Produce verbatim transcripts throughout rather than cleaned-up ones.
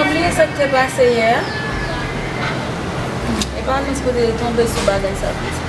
Bliye sa k te pase yè a. E pa nou sipoze tonbe sou bagay sa pitit.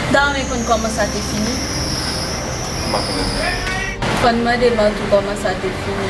M ta renmen konn kòman sa te fini. M pa konnen. Fò n mande Martou kòman sa te fini.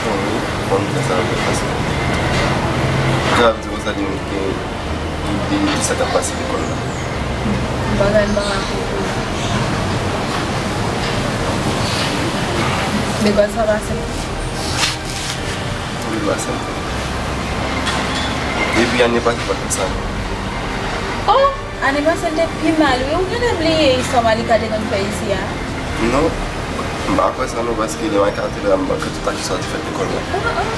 Bon, wi, fò n fè sa anpil paske. Jan ap di konsa, li gen ide de sa k ap pase lekòl la. Bagay m pa ka konprann. De kwa sa pase? Wi, pase m te. Epi ane pase pa t konsa non. Oh! Ane pase l te pi mal wi. Ou genlè bliye istwa Malika te konn fè isi a? Non, m pa kwè sa non, paske lè Malika te la, m pa kwè tout aksyon sa te fèt lekòl la. Ah, ah.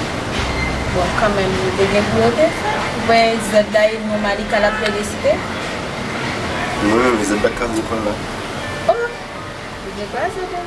Bon, kanmenm, li te gen pou yo te fè. Ou wè zèb la e non Malika l ap plede site? Wi, men zèb la kraze lekòl la. Oh, li te kraze tou.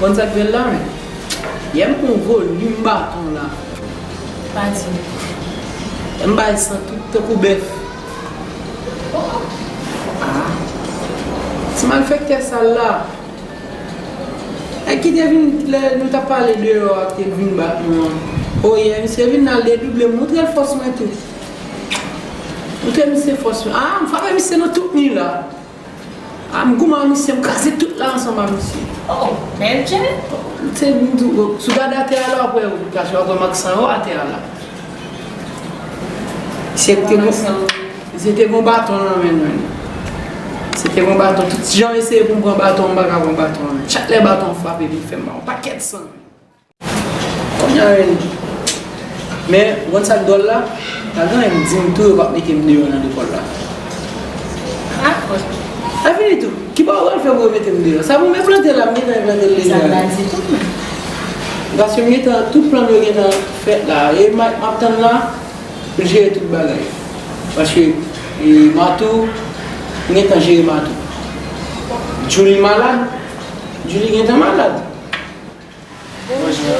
Konn sa k fè l la, men? Yè m pran volim baton la. Pa di m. M bay san tout tankou bèf. Ah. Ti malfektè sal la. Nèg ki te vin, lè nou t ap pale deyò a, ki te vin bat nou an. O, yè, misye vin al dedouble m, montre l fòs mwen tou. Montre misye fòs mwen. Ah, m frape misye nan tout mi la. Ah, m goumen ak misye, m kraze tout la ansanm ak misye. Oh, bèl djèl. Se, m di w, si w gade atè a la, w ap wè, w ap wè mak san yo atè a la. Se te gon, se te gon baton nan men mwen. Se te gon baton. Tout jan eseye pou m pran baton, m pa ka pran baton nan men. Chak lè baton frape, li fè m yon pakèt san. Kounye a, men, w konn sa k dwòl la? Pa gen anyen m di m tou, yo p ap mete m deyò nan lekòl la. Ah, bon. Sa fini tou. Ki bò w pral fè pou yo mete m deyò? Sa pou m plante la, m gentan plante l deja. Sa m ta di tou, men. Paske m gentan, tout plan m yo gentan fèt la. E m ap, m ap tann la pou l jere tout bagay. Paske, e, Matou, m gentan jere Matou. Julie malad. Julie gentan malad. Bonjou.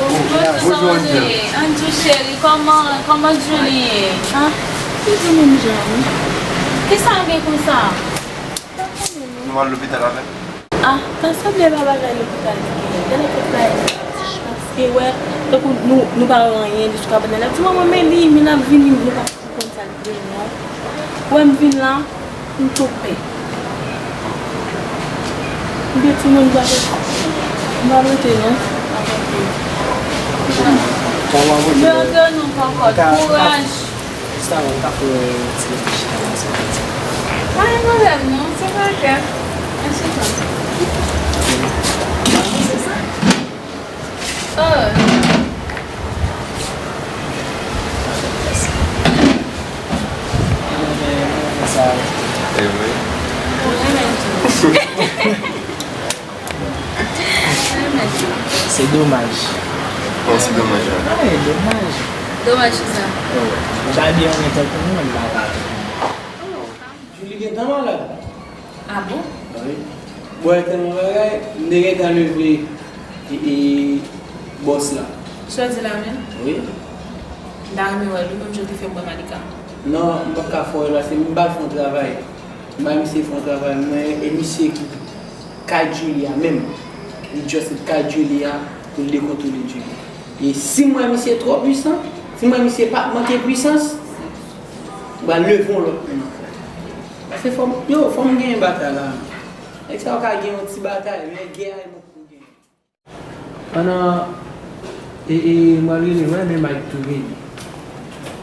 Bonjou, Andjou. Andjou cheri, kòman, kòman Julie ye? An? Li di menm jan, wi. Kisa l gen konsa? Nou al lopital avè l. Ah, ta sanble pa bagay lopital li genyen. Gade kèk bagay, paske wè, tankou nou, nou pa wè anyen li sou kabann nan. L ap di, "Manman, men li, men l ap vini, nou pa konn sa l vle, non." Wè m vin la, m tou pè. M gen timoun m pa rete, m pa rete, non. Kòman w rete? M rete, non, pa ankò. Kouraj. Jis avan, m ta fè ti reflechi nan sa. Pa gen pwoblèm non, se pa grav. Mèsi tande. Oh. E vre. Ou renmen tou. Se domaj. Bon, se domaj, wi. Wi, domaj. Domaj kisa? Oh, m ta di yon nèg tankou nou, men m pa ka. Julie gentan malad. Ah bon? Wi. Bon, e tèlman bagay, m te gentan leve, e, e, bòs la. Sa w di la menm? Wi. M ta renmen wè l wi, menm jan w te fè m wè Malika. Non, m p ap ka fè w wè l paske m ba l fè yon travay. M ba misye fè yon travay, mwen, e misye ki kay Julie a menm. Li just kay Julie a pou l dekontwole Julie. E si m wè misye twò pwisan, si m wè misye pa manke pwisans, m pral leve yon lòt moun ankò. Paske fò m, yo, fò m genyen batay la. Nèg sa yo ka gen yon ti batay, men gè a, e mwen ki pou genyen. Pandan, e, e, m pral rele, mwen, men Mike tou vini.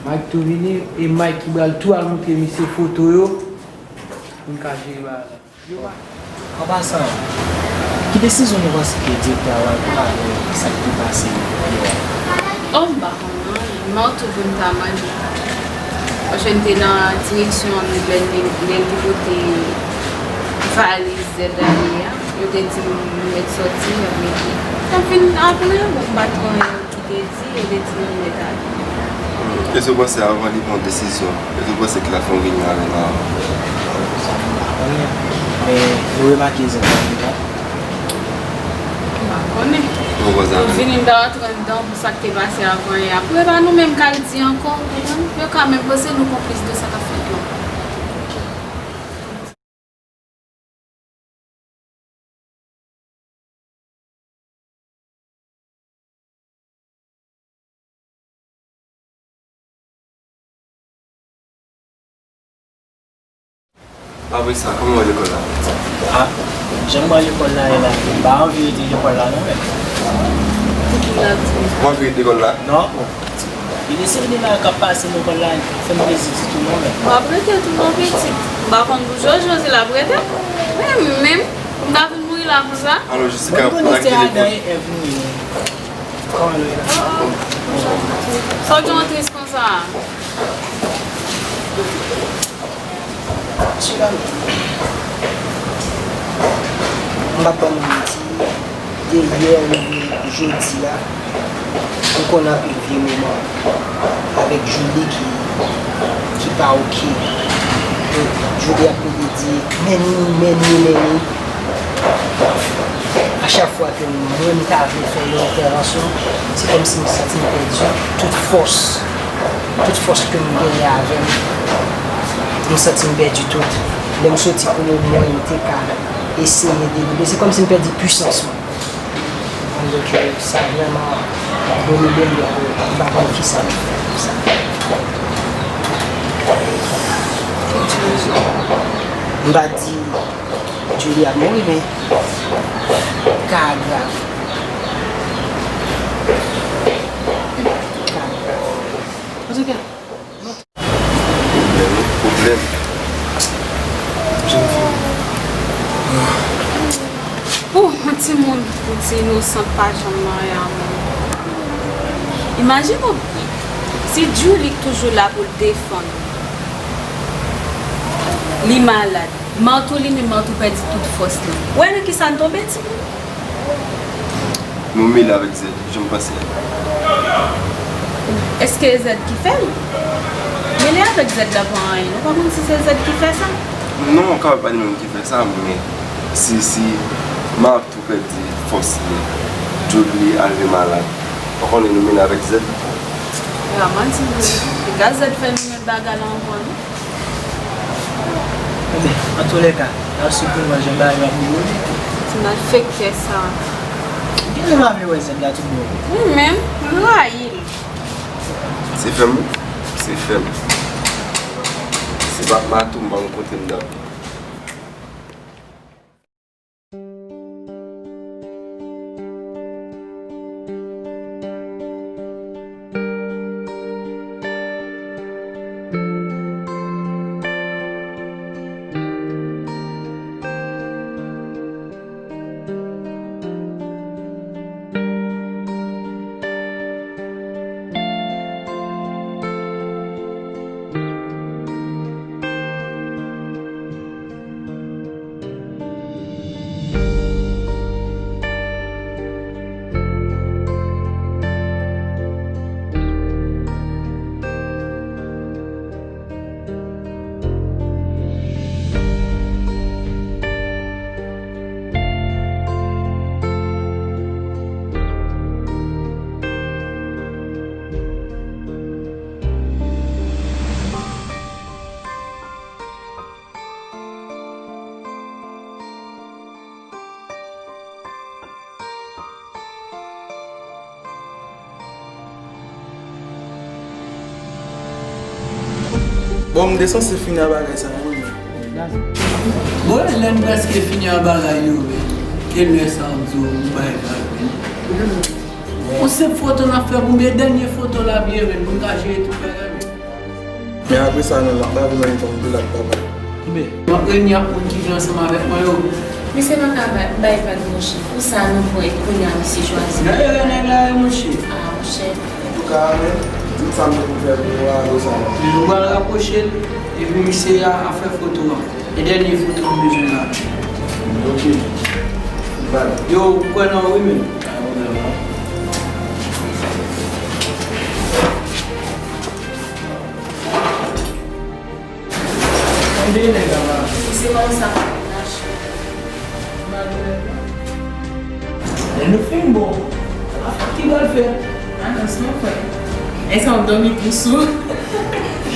Mike tou vini, e Mike ki pral tou al montre misye foto yo, pou n ka jere bagay la. An pasan, ki desizyon nou panse ke direktè a pran avèk sa ki te pase yè a? Oh, m pa konn non, m ap toujou m ta mande. Paske m te nan direksyon an, lè l, lè l te pote valiz zèb la yè a. Yo te di m nou mèt sòti, m ap rete. M ap vin apre, bon, m pa t konnen ki te di, yo te di nou mèt ale. Èske w panse avan li pran desizyon, èske w panse ke l ap fè yon reyinyon avè nou avan? Men, nou remake zèt la deja? M pa konnen. Ou konn sa? Yo vini, m ta antre anndan pou sa k te pase avan e apre, pa nou menm k al di ankò, ou konprann? Yo ka menm panse nou konplis de sa k ap fèt la. Apre sa, kòman w wè lekòl la? A, jan m wè lekòl la ye la, m pa anvi rete lekòl la non, men. Pou ki rezon? Ou pa anvi rete lekòl la? Non. Gen de seri de bagay k ap pase lekòl la, fè m plezi ditou non, men. W ap rete tou non, pitit. M pa konn pou Jojo si l ap rete. Men menm, m ta vin mouri la konsa. Alò, Jessica, pou ki rezon? Kòman nou ye la? Sa w gen w tris konsa? M p ap ban nou manti, de yè rive jodi a, m konn anpil vye moman avèk Julie ki, ki pa oke. Donk, Julie ap plede di, "Men ni, men ni, men ni." A chak fwa ke mwen m ta vle fè yon entèvansyon, se kòmsi m santi m pèdi tout fòs, tout fòs ke m genyen avè m. M santi m pèdi tout. Lè m soti pou mwen, m te ka eseye devlope. Se kòmsi m pèdi pwisans mwen. Donk, sa vrèman domine m, m pa konn kisa pou m fè pou sa. M pa di Julie ap mouri, men ka a grav. Ka a grav. Antouka, pwoblèm, pwoblèm. Jèn fi. Pou yon timoun, yon ti inosan pa janm marye a moun. Imajine w, si Julie k toujou la pou l defann ou, li malad. Martou li menm, Martou pèdi tout fòs li. Ou wè nan kisa n tonbe, timoun? Nou mele avèk Zèd, jan m panse a. Èske e Zèd ki fè l? Mele avèk Zèd la pa anyen. Ou pa konn si se Zèd ki fè sa? Non, kapab pa li menm ki fè sa, men si, si Martou pèdi fòs li, Julie al vin malad, ou konnen nou mele avèk Zèd. E pa manti vre. Piga Zèd fè nou mèt bagay la ankò, non? Ebyen, antoulèka, n ap swiv pou n wè jan bagay yo ap dewoule. Ti malfektè sa. Genlè m pa vle wè Zèd la tout bon. Ou menm, m rayi l. Se fè m wi. Se fè m. Se pa Martou m pa konn kote m t ap Bon, m te sanse fini a bagay sa yo, wi. Bon, lè n prèske fini a bagay yo, wi. E lè sa w di w bay vag, wi. Yon senp foto n ap fè pou m, e dènye foto l ap ye, wi, pou n ka jere tout bagay, wi. Men apre sa, non, m ap lave men m pou m ap papa. Koupe. M ap reyini ak moun ki vle ansanm avèk mwen yo. Misye pa ka bay, bay vag, monchè. Pou sa nou pran e kounye a misye chwazi. Nan erè nèg la ye, monchè. Ah, monchè. Antouka, men, tout sa m te pou fè pou ou a, apre sa. Nou pral rapwoche l, epi misye a, a fè foto a. E dènye foto m bezwen la. Ok. Yo, m kwè nan ou wi, men. Tande nèg la, pa. Ou se manm sa k ap mache. Lè nou fin bon, a fèt ki pral fèt. Anons non, frè. Èske w ap dòmi tou sou?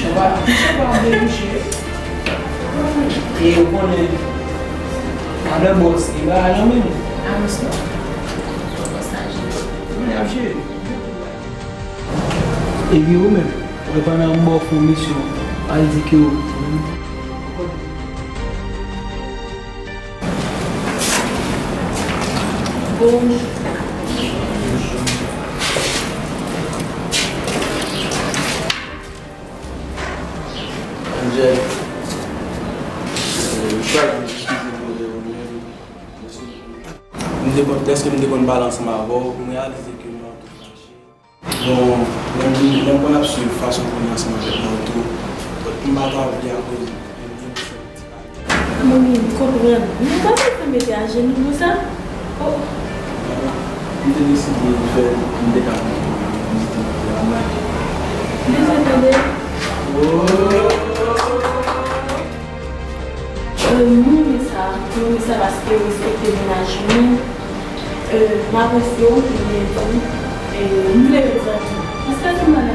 Chan pa, chan pa ap debouche. E ou konnen, madan bòs, li pa nan men nou. Anons non. Bòs la jere. Konnen ap jere. Epi ou menm, ou wè pandan m ba w fon misyon, al di ke ou. Bonjou. Angel, euh, m pa eskize m pou deranj ou. M te konn, dèske m te konn pale ansanm avè w, m reyalize ke nou an tou fache. Bon, lè m, lè m konn ap swiv fason w konnen ansanm avèk mwen tou, m pa ta vle akoz m gen yon sèl ti pale. Mami, m konprann. Nou pa bezwen mete ajenou konsa. Oh. M te deside fè, m te ka vizite mwen la. Bezwen tande. Oh. Euh, m renmen sa, m renmen sa paske w respekte mennaj mwen. Euh, m apresye w, m renmen tou. Euh, m vle rete zanmi. Paske se mwen